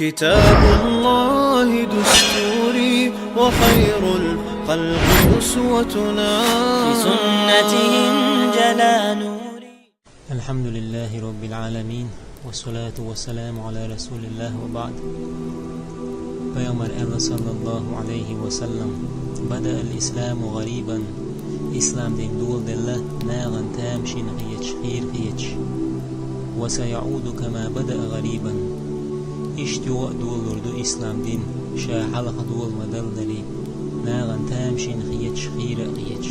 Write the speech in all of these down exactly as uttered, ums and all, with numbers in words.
كتاب الله دستوري وخير الخلق أسوتنا. بسنته انجلى نوري. الحمد لله رب العالمين، والصلاة والسلام على رسول الله وبعد. Пайхамара аьлла, саллаллаху Ӏалайхи ва саллам: «بدأ الإسلام غريبا», ислам дин доладелла нахана тамашийна хеташ, хийра хеташ. «وسيعود كما بدأ غريبا», иштта юха а долалур ду ислам дин, ша хьалха дола ма-даллара, нахана тамашийна хеташ, хийра а хеташ.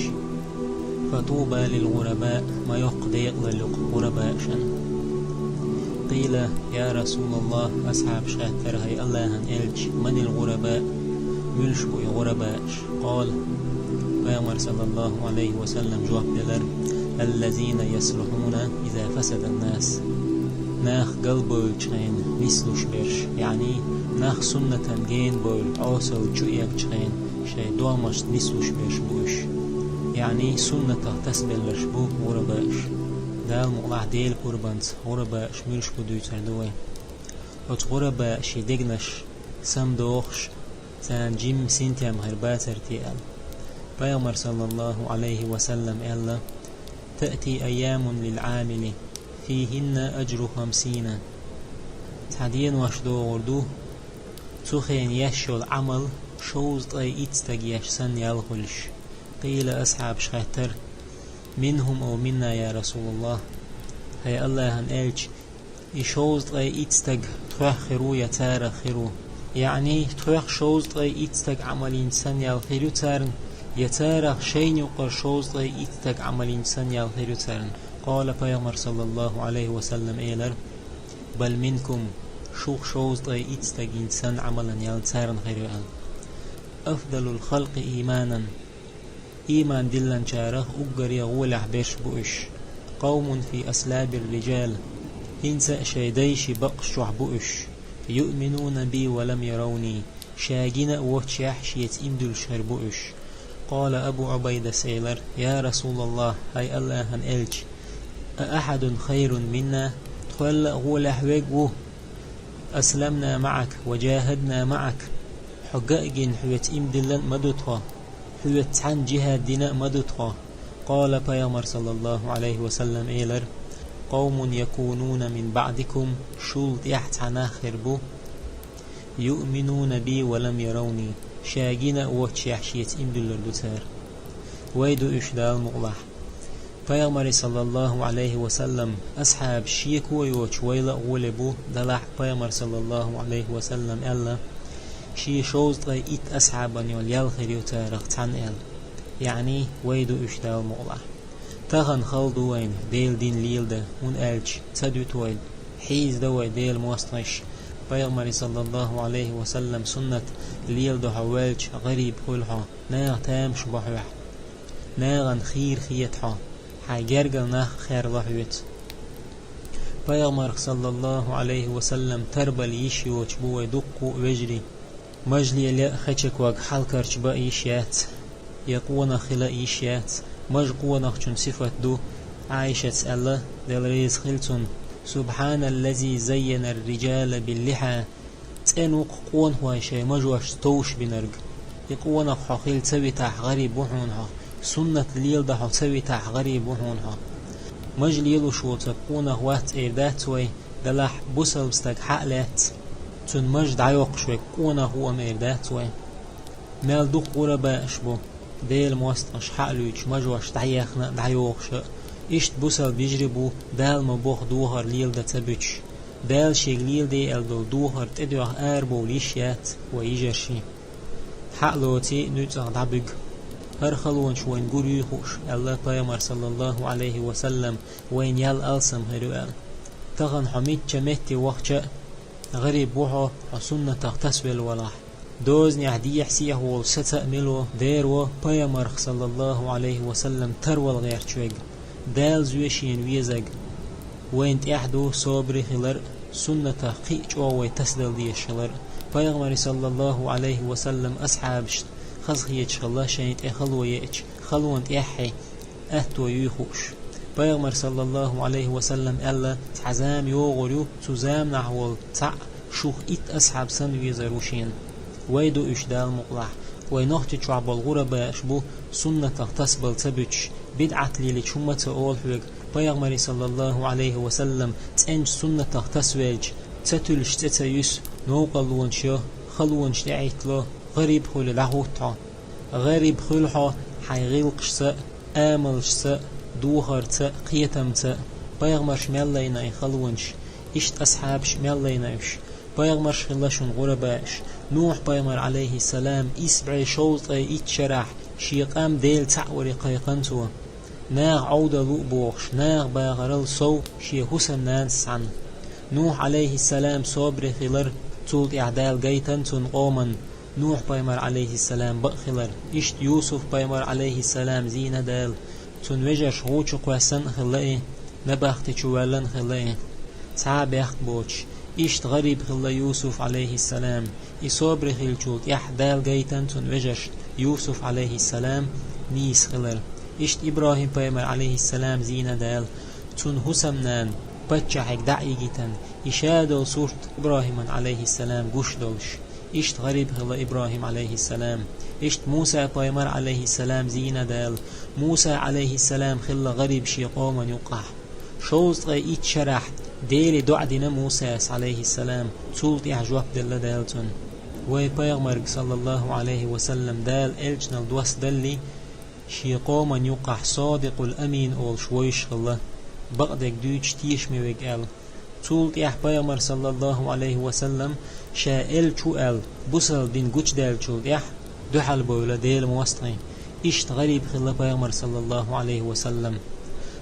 «فطوبى للغرباء», ма йоккха декъалалла ю-кх гӀурабаашна. قيل: «يا رسول الله», асхьабаша хаьттар: «ХӀай АллахӀан Элча, من الغرباء?» Муьлш бу и гӀурабааш? قال, Пайхамара, саллаллаху Ӏалайхи ва саллам, жоп делар: «الذين يصلحون إذا فسد الناس». Нах галбевллачу хенахь нислуш берш, яъни нах суннатан генабевлла, Ӏесалла чуэгначу хенахь шайн домашца нислуш берш бу уьш. Яъни суннатах тасабелларш бу гӀурабааш. Дала мукъалахь, Делан къурбанца гӀурабааш муьлш бу дуьйцур ду вай. Оцу гӀурабаашийн дегнаш самадохуш, царна жимма синтем хир бацара те аьлла. Пайхамара, саллаллаху Ӏалайхи ва саллам, аьлла: «تأتي أيام للعامل فيهن أجر خمسين». Цхьа денош догӀур ду, цу хенахь еш йолу Ӏамал шовзткъе итт стаг еш санна ял хуьлуш. قيل, асхьабаша хаьттар: «منهم أو منا يا رسول الله؟» ХӀай АллахӀан Элча, и шовзткъе итт стаг тхох хир ву я царах хир ву? Яъни тхох шовзткъе итт стаг Ӏамал йинчу санна ял хир ю царна, я царах шайна юккъара шовзткъе итт стаг Ӏамал йинчу санна ял хир ю царна? قال, Пайхамара, саллаллаху Ӏалайхи ва саллам, элар: «بل منكم», шух шовзткъе итт стаг йинчу санна Ӏамалан ял царна хир ю аьлла. «أفضل الخلق إيمانا», ийман диллинчарах уггаре гӀолехь берш бу уьш. «قوم في أصلاب الرجال», хӀинца а шайн дайшин бакъаш чохь бу уьш. «يؤمنون بي ولم يروني», ша гина а воццушехь, шеца ийман диллуш хир бу уьш. قال أبو عبيدة, элар: «يا رسول الله», хӀай АллахӀан Элча, «أأحد خير منا؟» Тхол а гӀолехь верг ву? «أسلمنا معك وجاهدنا معك», хьо ган а гина, хьоьца ийман диллина а ма ду тхо, хьоьца цхьаьна жихӀад дина а ма ду тхо. قال, Пайхамара, саллаллаху Ӏалайхи ва саллам, элар: «قوم يكونون من بعدكم», шул тӀаьхьа цхьа нах хир бу, «يؤمنون بي ولم يروني», ша гина а воццушехь, шеца ийман диллур ду цара. Вай ду уьш, Дала мукъалахь. Пайхамаре, саллаллаху Ӏалайхи ва саллам, асхьабаш шеко а йоцуш вайла а гӀоле бу, делахь а Пайхамара, саллаллаху Ӏалайхи ва саллам, аьлла: «Шен шовзткъе итт асхьабан йолу ял хир ю царах цхьаьна», аьлла. Яъни вай ду уьш, Дала мукъалахь. Тахана хала ду вайна Делан дин леладан, хӀунда аьлча ца дуьту вай, хьийзадо вай Делан мостагӀаш. Пайхамаре, саллаллаху Ӏалайхи ва саллам, суннат леладо хьо ваьлча, гӀариб хуьлу хьо, наха тамаш бо хьоьх. Нахана хийра хета хьо, хьайн гергара нах а херло хьоьца. Пайхамарх, саллаллаху Ӏалайхи ва саллам, тарбала йиш йоцуш бу вай дуккха а вежарий. Маж лело а, хеча ког хьалакарчабан а йиш яц, я къонах хила а йиш яц. Мажа къонахчун сифат ду, Ӏайшас аьлла, Дела реза хила цунна: «سبحان الذي زين الرجال باللحى». ЦӀена ву-кх къонахой шайн мажошца товш бинарг. И къонах хьо хила ца витахь, гӀариб ву хьуна хьо. Суннат леладан хьо ца витахь, гӀариб ву хьуна хьо. Маж лелош воцург къонах вац эр дац вай, делахь бусалба стаг хьа а лаьцна, цуьнан маж дӀайоккхуш верг къонах ву ам эр дац вай. Мел дукха гӀурабааш бу, Делан мостагӀаш хьа а луьйчу, мажош дӀаяьхна а, дӀайохуш а. Иштта бусалба йижарий бу, Дала ма-бохху духар леладан ца буьтуш. Дала шега леладе аьлла долу духар тӀедоьгӀна арабовла йиш яц вай йижаршна. Хьа а лоций, нуьцкъах дӀабуьгу. ХӀара халонаш вайна гур юй хууш, аьлла Пайхамара, саллаллаху Ӏалайхи ва саллам, вайна ял алсам хир ю аьлла. Тахана хьо мичча метте вахча а, гӀариб ву хьо, хьо суннатах тасавелла валахь. Дозанехь дехьа-сехьа волу саца а мила ву, дера ву Пайхамарх, саллаллаху Ӏалайхи ва саллам, тарвала гӀерташ верг, Дала зоьшена везарг. Вайна тӀехь ду собаре хилар а, суннатах кхин а чӀогӀа вай тасадала дезаш хилар а. Пайхамаре, саллаллаху Ӏалайхи ва саллам, асхьабашна хазахеташ хилла шайна тӀе хало еача, халонна тӀаьххье атто юй хууш. Пайхамара, саллаллаху Ӏалайхи ва саллам, аьлла: «Цхьа зама йогӀур ю, цу заманахь волу цхьаъ Шух итт асхьаб санна везар ву шена. Вай ду уьш Дала мукъалахь. Вай Нохчийчохь болу гӀурабааш бу суннатах тасабала ца буьтуш, бидӀат лелийча хӀумма а ца олу хьоьга, пайхамаре, саллаллаху Ӏалайхи ва саллам, цӀеначу суннатах тасавелча, ца туьллуш цӀе ца юьсу, новкъарлонаш йо, халонаш тӀеӀиттало, гӀариб хуьлий дӀахӀутту хьо. ГӀариб хуьлу хьо хьайн гӀиллакхашца а, амалшца а, духарца а, кхетамца а. Пайхамарша мел лайна и халонаш, иштта асхьабаша мел лайна уьш. Пайхамарша хилла шуна гӀурабааш. Нухь-пайхамар, Ӏалайхиссалам, исс бӀе шовзткъе итт шарахь шен къам Дела цхьаъ варе кхайкхина цо. Наха Ӏовдал лу а бохуш, наха бахарал сов шен хӀусамнанас цхьаьна. Нухь, Ӏалайхиссалам, собаре хилар, цул тӀаьхьа Дала гайтина цунна къоман. Нухь-пайхамар, Ӏалайхиссалам, бакъ хилар. Иштта Юсуф-пайхамар, Ӏалайхиссалам, зийна Дала. Цунна вежарша гӀу чу кхоьссина а хилла и, набахти чу воьллина а хилла и. Цхьа а бехк боцуш, иштта гӀариб хилла Юсуф, Ӏалайхиссалам. И собаре хиллачул тӀаьхьа Дала гайтина цунна вежаршна Юсуф, Ӏалайхиссалам, нийса хилар. Иштта ИбрахӀим-пайхамар, Ӏалайхиссалам, зийна Дала. Цунна хӀусамнана паччахьега дӀа а йигийтина, и ша долу сурт ИбрахӀиман, Ӏалайхиссалам, гуш долуш. Иштта гӀариб хилла ИбрахӀим, Ӏалайхиссалам. Иштта Муса-пайхамар, Ӏалайхиссалам, зийна Дала. Муса, Ӏалайхиссалам, хилла гӀариб шен къоман юккъахь. Шовзткъе итт шарахь Деле доӀа дина Мусас, Ӏалайхиссалам, цул тӀаьхьа жоп делла Дала цунна. Вай пайхамарга, саллаллаху Ӏалайхи ва саллам, Дала элчанал доссадалли, шен къоман юккъахь Содикъул Амин олуш вевзаш хилла, бакъдерг дуьйцуш тешаме верг аьлла. Цул тӀаьхьа пайхамар, саллаллаху Ӏалайхи ва саллам, ша элча ву аьлла, бусалба дин гучудаьллачул тӀаьхьа, дуьхьал бевлла Делан мостагӀий. Иштта гӀариб хилла пайхамар, саллаллаху Ӏалайхи ва саллам.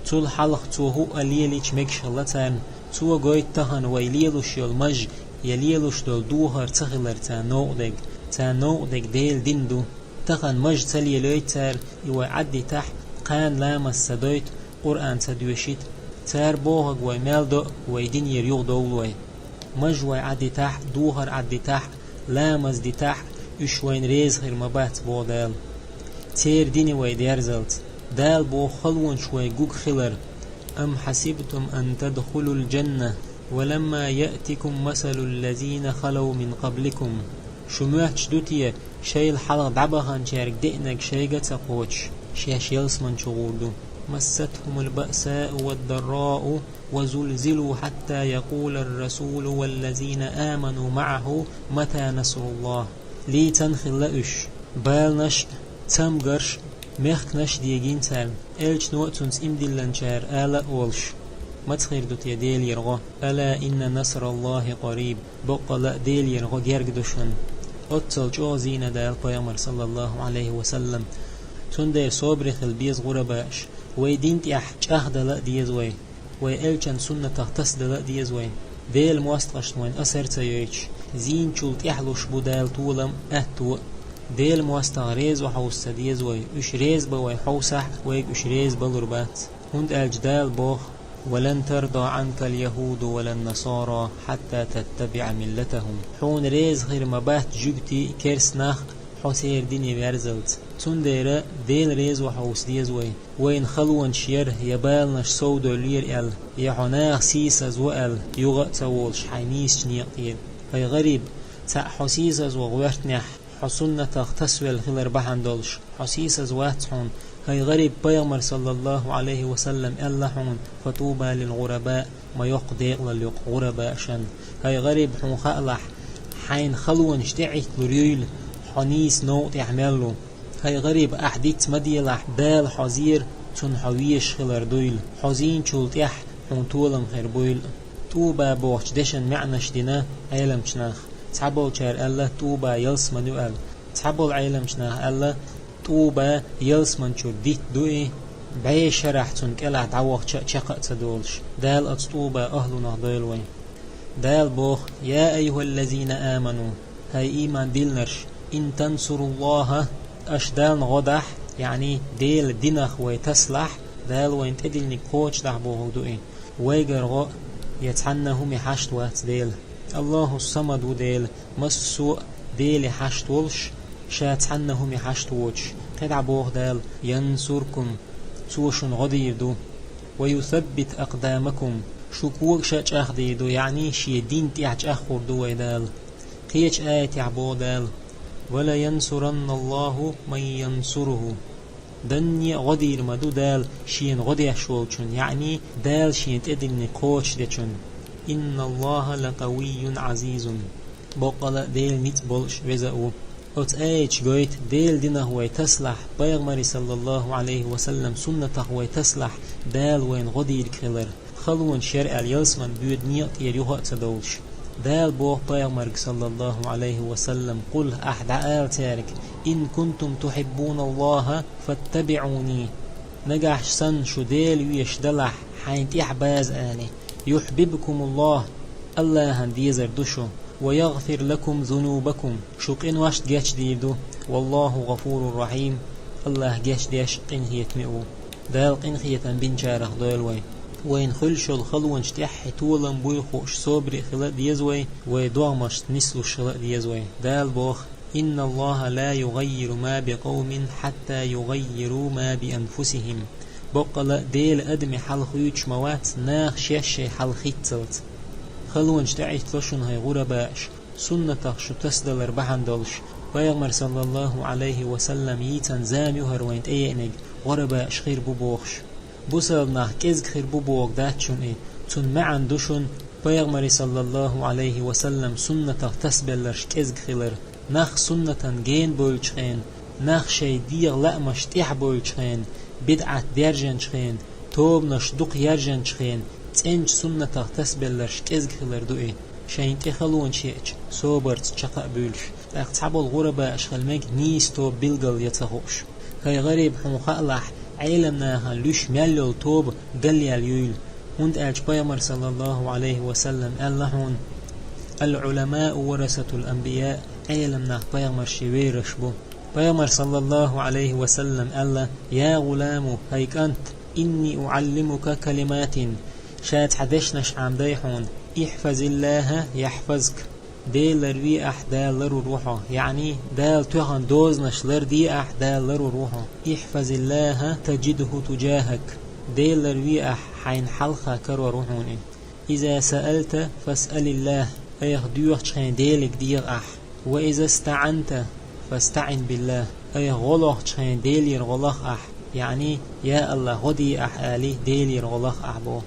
Цул хьалха цо хӀуъа лелийча мегаш хилла царна. Цо гойту тахана вай лелош йолу маж я лелош долу духар ца хилар царна новкъа дерг. Царна новкъа дерг Делан дин ду. Тахана маж ца лелойту цара, и вай Ӏаддитахь, кхана ламаз ца дойту, Къуръан ца доьшуьйту. Цара бохург вай мел до а, вай динера юхадовлу вай. Маж вай Ӏаддитахь, духар Ӏаддитахь, ламаз дитахь, уьш вайна реза хир ма бац, боху Дала. Церан дине вай дерзалц. Дала боху халонаш вай гуга хилар. أم حسبتم أن تدخلوا الجنة ولما يأتكم مثل الذين خلوا من قبلكم. Шу моьттуш ду те, шайл хьалха дӀабаханчаьрга деанарг шайга а ца кхочуш, шаьш ялсамани чу гӀур ду? مستهم البأساء والضراء وزلزلوا حتى يقول الرسول والذين آمنوا معه متى نصر الله. Лийцина хилла уьш. Баланаш а, цамгарш а, мехканаш а дегийна царна, элчано а, цуьнца ийман диллинчара ала а волуш: «Маца хир ду те Делера гӀо?» ألا إن نصر الله قريب. Баккъала а Делера гӀо герга ду шуна. Оццул чӀогӀа зийна Дала пайхамар, саллаллаху Ӏалайхи ва саллам. Цундела собаре хила беза гӀурабааш. Вай дин тӀехь чӀагӀдала а деза вай. Вай элчан суннатах тасадала а деза вай. Делан мостагӀашна вайн асар ца йойтуш, зийначул тӀаьхьа луш бу Дала толам а, аьтто а. Делан мостагӀа реза ван хьовса ца деза вай. Уьш реза бан вай хьовсахь а, вайга уьш реза балур бац. ХӀунда аьлча Дала боху: «ولن ترضى عنك اليهود ولا النصارى حتى تتبع ملتهم». Хьуна реза хир ма бац жуьгтий а, керста нах а, хьо церан дине верзалц. Цундела Дела реза ван хьовса деза вай. Вайна халонаш яра я баланаш совдойллера аьлла, я хьо наха сийсазван аьлла, юха а ца волуш хьайн нийсачу некъа тӀера. ХӀай гӀариб, цхьаъ хьо сийсазван гӀоьртинехь, хьо суннатах тасавелла хилар бахьана долуш, хьо сийсазвац хьуна. ХӀай гӀариб, пайхамар, саллаллаху Ӏалайхи ва саллам, аьлла хьуна: «فطوبى للغرباء», ма йоккха декъалалла ю-кх гӀурабаашна. ХӀай гӀариб, хьуна хаалахь, хьайна халонаш тӀеӀитталур юйла, хьо нийса новкъа тӀехь мел ву. ХӀай гӀариб, ахь диц ма делахь, Дала хьо зийра, Цунна хьо везаш хилар дуйла. Хьо зийначул тӀаьхьа хьуна толам хир буйла. ТӀуба бохучу дешан маьӀнаш дина Ӏеламчу наха. Цхьаболчара аьлла, тӀуба ялсамани ю аьлла. Цхьаболу Ӏеламчу наха аьлла, тӀуба ялсамани чуьра дитт ду и, бӀе шарахь цунна кӀелахь дӀавахча а, чекх а ца долуш. Дала оцу тӀуба ахӀлунах дойла вай. Дала боху: «يا أيها الذين آمنوا», хӀай ийман диллинарш, «إن تنصروا الله», аша Далла гӀо дахь, яъни Делан динах вай тасалахь, Дала вайна тӀедиллинарг кхочушдахь бохург ду и. Вайгара гӀо я цхьанна хӀума хьашт вац Дела. Аллаху Самад ву Дела, массо а Деле хьашт волуш, Ша цхьанна хӀума хьашт воцуш. КхидӀа боху Дала: «ينصركم», Цо шуна гӀо дийр ду. «ويثبت أقدامكم», Шу когаш а чӀагӀдийр ду, яъни шен дин тӀехь чӀагӀхур ду вай Дала. Кхечу аятехь боху Дала: «Ва ла янсуранна Аллаху ман янсуруху». Данне а гӀо дийр ма ду Дала шена гӀо деш волчун, яъни Дала шен тӀедиллинарг кхочушдечун. «Инна Аллаха ла къавийюн Ӏазизун». Баккъала а Дела ницкъ болуш веза а ву. Оцу аяташ гойту Делан динах вай тасалахь, пайхамаран, саллаллаху Ӏалайхи ва саллам, суннатах вай тасалахь, Дала вайна гӀо дийриг хилар. Халонаш яра аьлла ялсаманин боьда некъа тӀера юха а ца довлуш. Дала боху пайхамарга, саллаллаху Ӏалайхи ва саллам: «Къул», ахь дӀаала цаьрга: «Ин кунтум тухьиббуна Аллаха, фаттабиӀуни». Нагахь санна шу Дела везаш далахь, хьайна тӀехь база али. «Юхьбибкумуллах», Аллахьан дезар ду шу, «ва ягӀфир лакум зунубакум», шу къиношна гечдийр ду, «валлаху гӀафурур рахьим», Аллахь гечдеш, къинхетаме а ву. Дала къинхетам бинчарах дойла вай. Вайна хуьлуш йолу халонаш тӀехь толам буй хууш собаре хила а деза вай, вай догӀмашца нислуш хила а деза вай. Дала боху: «Инна Аллаха ла югӀаййиру ма би къавмин хьатта югӀаййиру ма би анфусихим». Баккъала а Дела адамийн хьал хуьйцуш ма вац, наха шаьш шайн хьал хийццалц. Халонаш тӀеӀиттало шуна, хӀай гӀурабааш, суннатах шу тасадалар бахьана долуш. Пайхамар, саллаллаху Ӏалайхи ва саллам, йийцина зама ю хӀара вайна тӀееанарг, гӀурабааш хир бу бохуш. Бусалба нах кӀезиг хир бу бохург дац шуна и, цуьнан маьӀна ду шуна пайхамаран, саллаллаху Ӏалайхи ва саллам, суннатах тасабелларш кӀезиг хилар. Нах суннатан гена бевллачу хенахь, нах шайн дегӀан лаамашна тӀехь бевллачу хенахь, бидӀат даьржинчу хенахь, тобанаш дукха яржинчу хенахь, цӀеначу суннатах тасабелларш кӀезиг хилар ду и. Шайна тӀе халонаш еача, собарца чекх а буьйлуш. ТӀаккха цхьаболу гӀурабааш хила мега нийса тоба билгал ян ца хууш. ХӀай гӀариб, хьуна хаалахь, Ӏеламнахана луьйш мел йолу тоба галъяьлла юйла. ХӀунда аьлча пайхамар, саллаллаху Ӏалайхи ва саллам, аьлла хьуна: «Ал-Ӏуламау варасатул анбияъ», Ӏеламнах пайхамаршийн вераш бу. Пайхамар, саллаллаху Ӏалайхи ва саллам, аьлла: «Я гӀуламу, хӀай кӀант, инни уӀаллимука калиматин», ша цхьа дешнаш Ӏамадай хьуна: «Ихьфазиллаха яхьфазка», Дела ларве ахь, Дала ларвур ву хьо, яъни Дала тоьхна дозанаш ларде ахь, Дала ларвур ву хьо. «Ихьфазиллаха таджидху туджахак», Дела ларве ахь, хьайна хьалха карор ву хьуна и. «Иза саалта, фасъалиллах», айхьа доьхучу хенахь Деле дегӀа ахь. «Ва иза стаӀанта, фастаӀин биллах», айхьа гӀо лохучу хенахь Делера гӀо лаха ахь, яъни: «Я АллахӀ, гӀо де ахь», алий, Делера гӀо лаха ахь боху.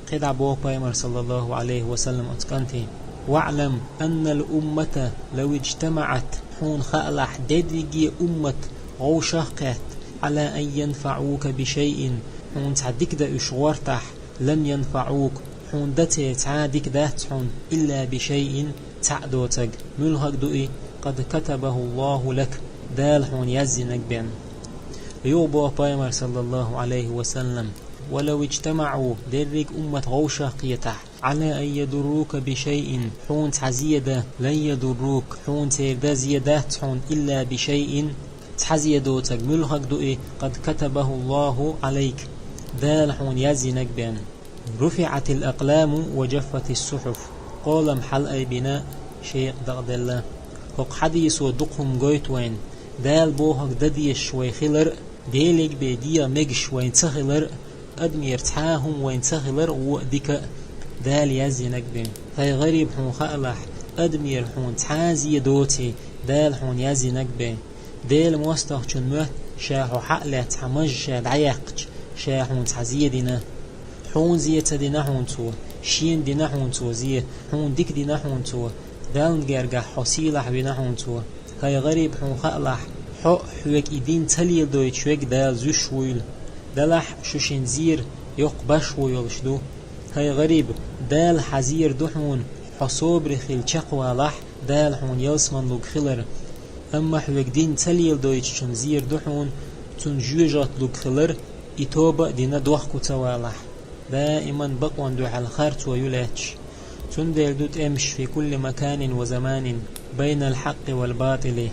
КхидӀа боху пайхамар, саллаллаху Ӏалайхи ва саллам, оцу кӀанте: «ВаӀлам аннал уммата лав иджтамаӀат», хьуна хаалахь, дерриге уммат гӀовшах а кхетта, «Ӏала ан янфаӀука бишайин», хьуна цхьа дика дан уьш гӀортахь, «лам янфаӀук», хьуна дан церан цхьа а дика дац хьуна, «илла бишайин», цхьаъ доцург. Муьлхарг ду и? «Къад катабаху Аллаху лак», Дала хьуна яздинарг бен. Юха боху пайхамар, саллаллаху Ӏалайхи ва саллам: «Ва лав иджтамаӀу», дерриг уммат гӀовшах а кхетахь, «Ӏала ан ядуррука бишайин», хьуна цхьа зе дан, «лан ядуррук», хьуна церан дан зе дац хьуна, «илла бишайин», цхьа зе доцург. Муьлхарг ду и? «Къад катабаху Аллаху Ӏалайк», Дала хьуна яздинарг бен. «РуфиӀатил акъламу ва джаффатис сухьуф», къолам хьалаайбина, шекъа дакъаделла. ХӀокху хьадисо дукха хӀума гойту вайна: Дала бохург дан дезаш вай хилар а, Деле бен дегӀан мегаш вайна ца хилар а, адамера цхьа а хӀума вайна ца хилар а, вон а дика а, Дала яздинарг бен. ХӀай гӀариб, хьуна хаалахь, адамера хьуна цхьа а зе доций, Дала хьуна яздинарг бен. Делан мостагӀчун моьтту ша хьо хьа а лаьцна, хьан маж ша дӀаяьккхича, ша хьуна цхьа зе дина. Хьуна зе ца дина хьуна цо, шена дина хьуна цо зе, хьуна дика дина хьуна цо, Далла гергахь хьо сийлахь вина хьуна цо. ХӀай гӀариб, хьуна хаалахь, хьо а, хьоьга и дин ца леладойтуш верг Дала зуьйш вуйла. Делахь а шу шина зер йоккха башхо йолуш ду. ХӀай гӀариб, Дала хьан зер ду хьуна, хьо собаре хилла чекхвалахь, Дала хьуна ялсаманин луг хилар. Амма хьоьга дин ца леладойтучун зер ду хьуна, цунна жоьжахатин луг хилар, и тоба а дина дохко ца валахь. Даиман бакъонна дуьхьал харцо ю лаьтташ. Цундела ду тӀемаш «фи кулли маканин ва заманин, байнал хьакъкъи вал батӀили».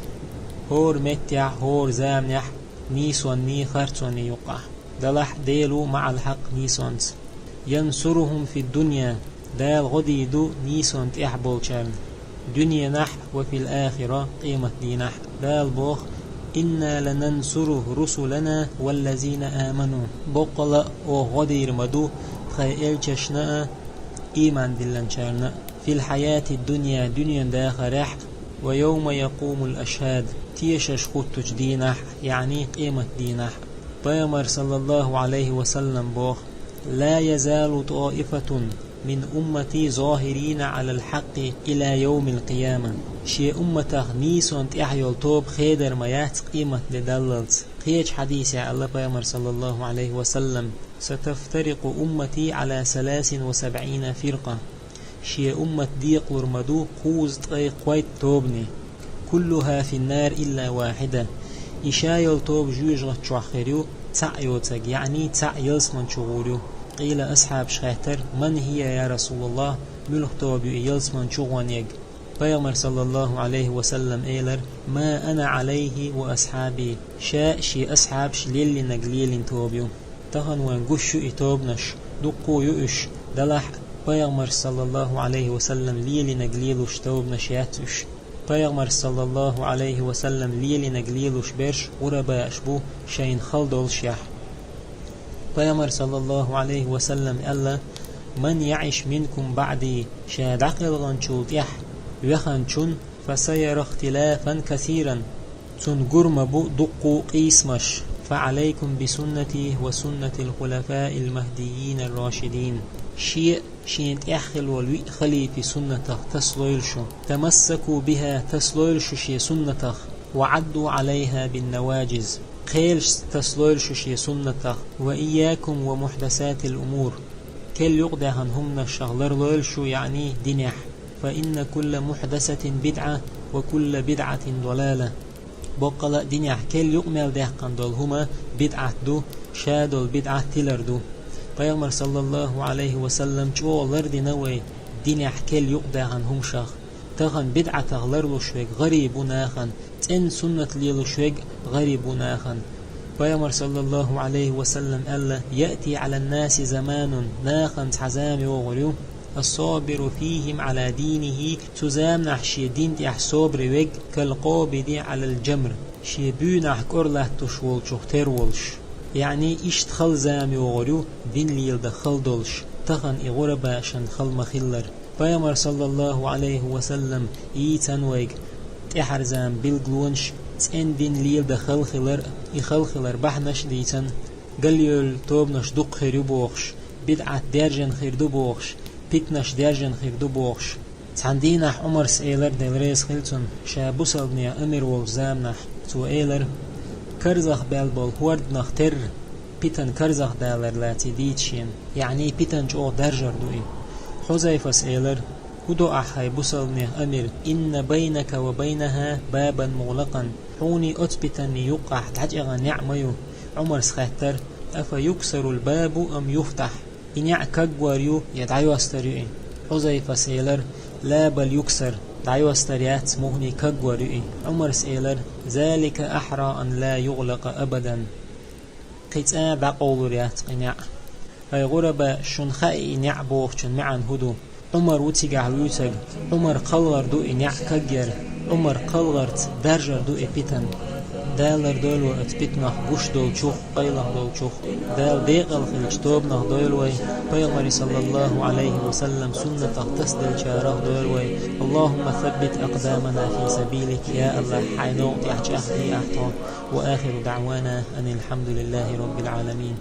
ХӀора меттехь, хӀора заманехь, нийсонний, харцонний юккъехь. Делахь а Дела ву маӀал хьакъ, нийсонца. «Янсурухум фид дунья», Дала гӀо дийр ду нийсонна тӀехь болчарна, дуьненахь, «ва фил ахира», къематдийнахь. Дала боху: «Инна ланансуру русулана валлазина аману». Боккъала а оха гӀо дийр ма ду тхай элчашна а, ийман диллинчарна а, في الحياة الدنيا, дуьнен дахарехь а, ويوم يقوم الأشهاد, тешаш хуттучу дийнахь а, яъни къематдийнахь а. Пайхамар, саллаллаху Ӏалайхи ва саллам, боху: لا يزال طائفة من أمتي ظاهرين على الحق إلى يوم القيامة. Шен умматах нийсонна тӀехь йолу тоба хедар ма яц къематде даллалц. Кхечу хьадисехь аьлла Пайхамар, саллаллаху Ӏалайхи ва саллам: ستفترق أمتي على ثلاث وسبعين فرقة. Шен уммат декъалур ма ду кхузткъе кхойтта тобане. كلها في النار إلا واحدة. И ша йолу тоба жоьжахати чохь хир ю, цхьаъ йоцург, яъни цхьаъ ялсамани чу гӀур ю. Къийла асхьабаша хаьттира: من هي يا رسول الله, муьлха тоба ю и ялсамани чу гӀонерг? Пайхамар, саллаллаху Ӏалайхи ва саллам, элира: ما أنا عليه وأصحابي, ша а шен асхьабаш а леллинарг лелийна тоба ю. Тахана вайна гуш ю и тобанаш, дуккха а ю уьш, делахь а Пайхамарша, саллаллаху Ӏалайхи ва саллам, лелийнарг лелош тобанаш яц уьш. Пайхамарша, саллаллаху Ӏалайхи ва саллам, лелийнарг лелош берш гӀурабааш бу, шайна хала доллушехь. Пайхамара, саллаллаху Ӏалайхи ва саллам, аьлла: من يعش منكم بعدي, ша дӀакхелхинчул тӀаьхьа веханчун, فسيرى اختلافا كثيرا, цунна гур ма бу дуккха а къийсамаш. فعليكم بسنتي وسنة الخلفاء المهديين الراشدين. Шен а, шена тӀехь хилла волу виъ халифин суннатах тасалойла шу. تمسكوا بها, тасалойла шу шен суннатах. وعضوا عليها بالنواجذ, кхелашца тасалойла шу шен суннатах. وإياكم ومحدثات الأمور, керла юкъадаьхна хӀуманашах ларлойла шу, яъни динехь. فإن كل محدثة بدعة وكل بدعة ضلالة. Боккъала а динехь керла юкъа мел даьккхина долу хӀума бидӀат ду, ша долу бидӀат тилар ду. Пайхамара, саллаллаху Ӏалайхи ва саллам, чӀогӀа лардина вай динехь керла юкъадаьхна хӀуманашах. Тахана бидӀатах ларлуш верг гӀариб ву нахана, цӀена суннат лелош верг гӀариб ву нахана. Пайхамара, саллаллаху Ӏалайхи ва саллам, аьлла: يأتي على الناس زمان, нахана цхьа зама йогӀур ю, الصابر فيهم على دينه, цу заманахь шен дин тӀехь собаре верг, كالقابض على الجمر, шен буьйнахь кӀор латтош волчух тера волуш. Яъни иштта хала зама йогӀур ю, дин леладан хала долуш, тахана и гӀурабаашан хала ма-хиллара. Пайхамара, саллаллаху Ӏалайхи ва саллам, ийцина вайга тӀаьхьарчу заман билгалонаш, цӀена дин леладан хала хилар а, и хала хилар бахьанаш а дийцина, галъевлла тобанаш дукха хир ю бохуш, бидӀат даьржина хир ду бохуш, питанаш даьржина хир ду бохуш. Цхьана дийнахь Ӏумарс элира, Дела реза хила цунна, ша бусалбанех амир волчу заманахь. Цо элира: карзах баьлла болу хӀорданах терра, питан карзахдалар лаций дийца шена, яъни питан чӀогӀа даржар ду и. Хьузайфас элира: хӀун до ахь, хӀай бусалбанех амир, إن بينك وبينها بابا مغلقا, хьуний оцу питанний юккъахь дӀачӀагӀан неӀ ма ю. Ӏумарс хаьттира: أفيكسر الباب أم يفتح؟ И неӀ кагвар ю я дӀайостар ю и? Хьузайфас элира: لا بل يكسر, дӀайостар яц, мухӀний кагвар ю и. Ӏумарс элира: ذلك أحرى أن لا يغلق أبدا. Кхин цкъа а дӀакъовлур яц кхин неӀ. ХӀай гӀурабааш, шуна хаьа и неӀ бохучун маьӀна хӀун ду? Ӏумар ву цигахь вуьйцург, Ӏумар кхалгӀар ду и неӀ кагъяр, Ӏумар кхалгӀарца даржар ду и питан. Дала лардойла вай оцу питанах гуш долчух, къайлаха долчух. Дала декъала хиллачу тобанах дойла вай, Пайхамаран, саллаллаху Ӏалайхи ва саллам, суннатах тасаделлачарах дойла вай. اللهم ثبت أقدامنا في سبيلك, я АллахӀ, хьайн новкъа тӀехь чӀагӀдехьа ахь тхо. وآخر دعوانا أن الحمد لله رب العالمين.